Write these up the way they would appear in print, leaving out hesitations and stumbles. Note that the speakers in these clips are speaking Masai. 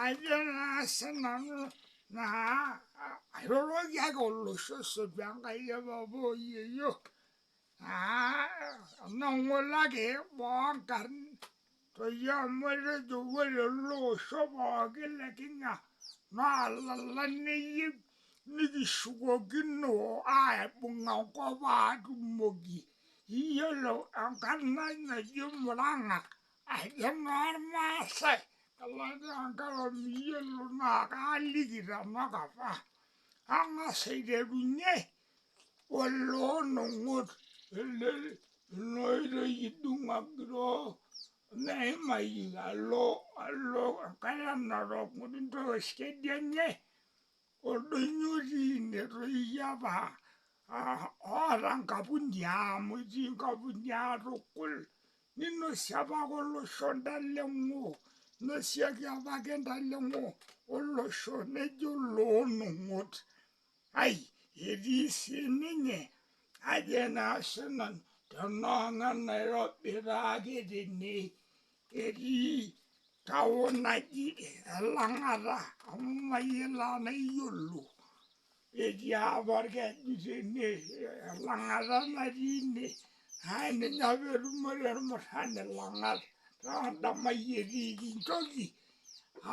Ajo naa sinanu naa airoroki ake olosho osotu enkai epapa oyieyio naa enangole ake boo nkarn toi amu atejo ore ele osho pooki le kenya naa olalane eyieu nikishukokino aibung enkop atumoki. Iyiolo enkarna naji muranga ajo enormaasae miyiolo naa kaaliki tenakata. Angas aiterunyie oloonongot ele ena oitoi idung agiroo meimai alo alo enkare narok nintoosh kedianye oldoinyio otii ine toi apa oota enkapuni amu etii enkapuni aa tukul ninosie apake olosho ntalengo, inosieki apake ntalengo olosho neji oloonongot. Ai etii sininye ajo naa sinanu tenaang enairobi taake tene etii town naji elangata amu mayiolo tenaa iyiolo etii apa orkeju tene elangata natii ine naa ninye apa etumore irmuran ilangat tondamai etiiki nchoki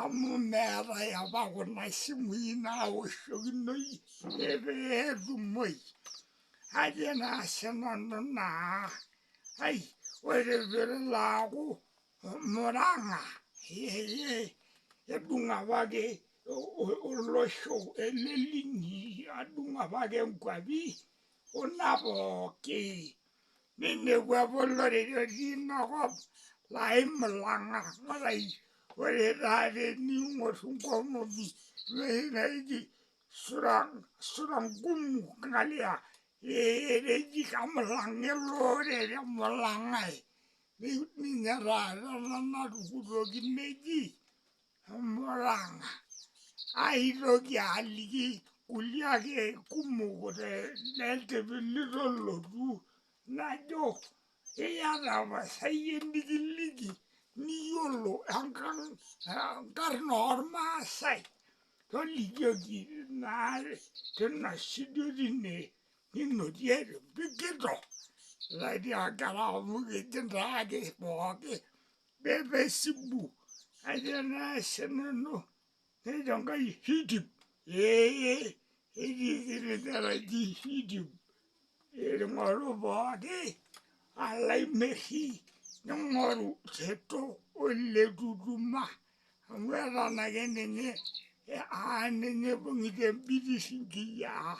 amu meetae apa kuna simui naoshokinoi peetumoi. Ajo naa sinanu naa ai ore piilo aaku muranga edung apake olosho ele linyi adung apake nkwapi kuna pooki ninepu apa olorere otii inakop laa imulanga ngurai ore taata teningor inkomomi enoshi naji sura ngumu angalia ee kamulanga ele orere mulangae ninye taata ena natukuroki neji muranga. Aitoki aliki kulie ake kumok teltipilito olotu najo iyata emasai enikiliki niyiolo enkang inkarn ormaasae tolikioki naa tina studio tine ninotie tempikito latiakara amu keji taake pooki pepesibu ajo naa sinanu nejo Enkai hidim ee etii sininye enaji hidim ingoru pooki alaimehi ningoru Teto ole Tutuma amu eton ake ninye aaninye ibungita embitish nkiyiaa.